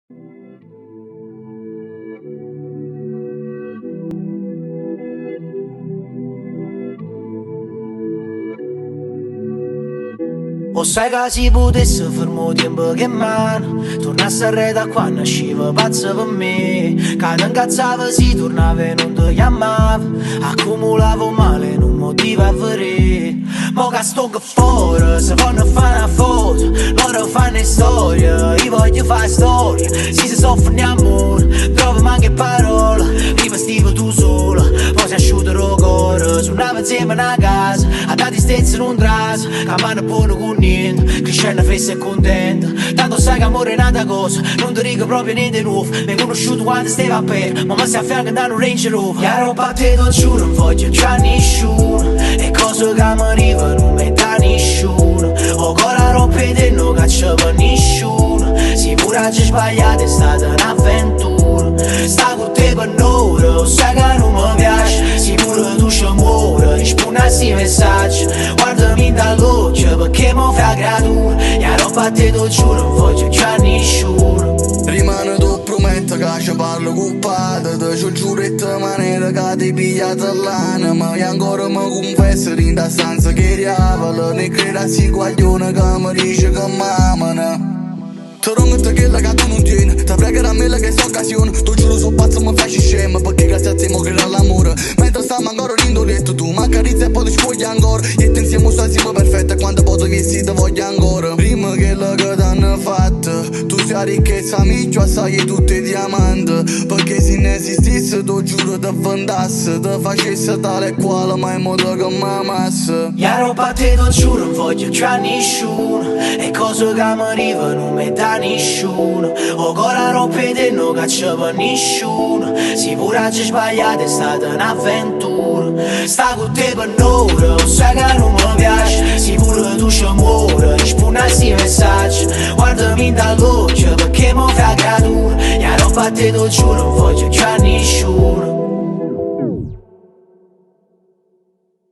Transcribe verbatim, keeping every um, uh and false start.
O sai ca si putessi ferma u tiempu che manu, turnassi arretu a quannu nascivi pazza pi me, ca ti ncazzava si turnavi e nun ti chiamava, accumulava u male e nun motiva a vedè. Mo ca stongu fora, se vonnu fa na foto, loro fannu storia, io voglio fa storia, si si soffri amore, trovi manco parole, prima stivi tu sola, poi si asciuta ro core, sunnava insieme na casa, a da tristezza non trasa, campando buono con niente, crescendo festa e contenta, tanto sai che amore è un'altra cosa, non ti dico proprio niente nuovo, mi hai conosciuto quando stavo a pena, ma mi si affianca da un Range Rover, e a roba a te ti giuro non voglio già nessuno, e cose che mi arrivano non mi dà nessuno, o core a rompe e te non caccia per nessuno, si pure ci sbagliate è stata un'avventura, sta con te per un'ora, o sai che non mi piace, si pure tu ci muore, rispondi a sti messaggi, guardami in dall'occhio perché mi fai creatura, e a roba a te ti giuro non voglio già nessuno. Rimane tu prumette ca ci parlo cu padre, ti ci giuretto manera ca ti pigliate l'anima, e ancora mi confesso dinta stanza che diavolo, ne crede a sti guaglione che mi dice che m'amano. Ti donghi chella ca tu non tieni, ti prego dammella che sta occasione, ti giuro so pazzo mi faci scemo, perché grazie a te mo credo all'amore, mentre stiamo ancora dinto letto tu mi accarizzi e poi ti spogli ancora, e te insieme sta siamo perfetti e quando poi ti visti ti voglio ancora, prima chella che t'hanno fatto, tu sei la ricchezza migliore assai di tutti i diamanti, perché se non esistisse ti giuro ti vendassi, ti facessi tale e quale, ma è modo che mi amassi. E a roba a te ti giuro non voglio già nessuno, e cose che mi arrivano non mi dà nessuno, o core a rompe e te non caccia per nessuno, si pure ci sbagliate è stata un'avventura, sta con te per un'ora, o sai che non mi piace, si pure tu ci muore, rispondi a sti messaggi, guardami in dall'occhio perché mi fai creatura, e a roba a te ti giuro non voglio già nessuno.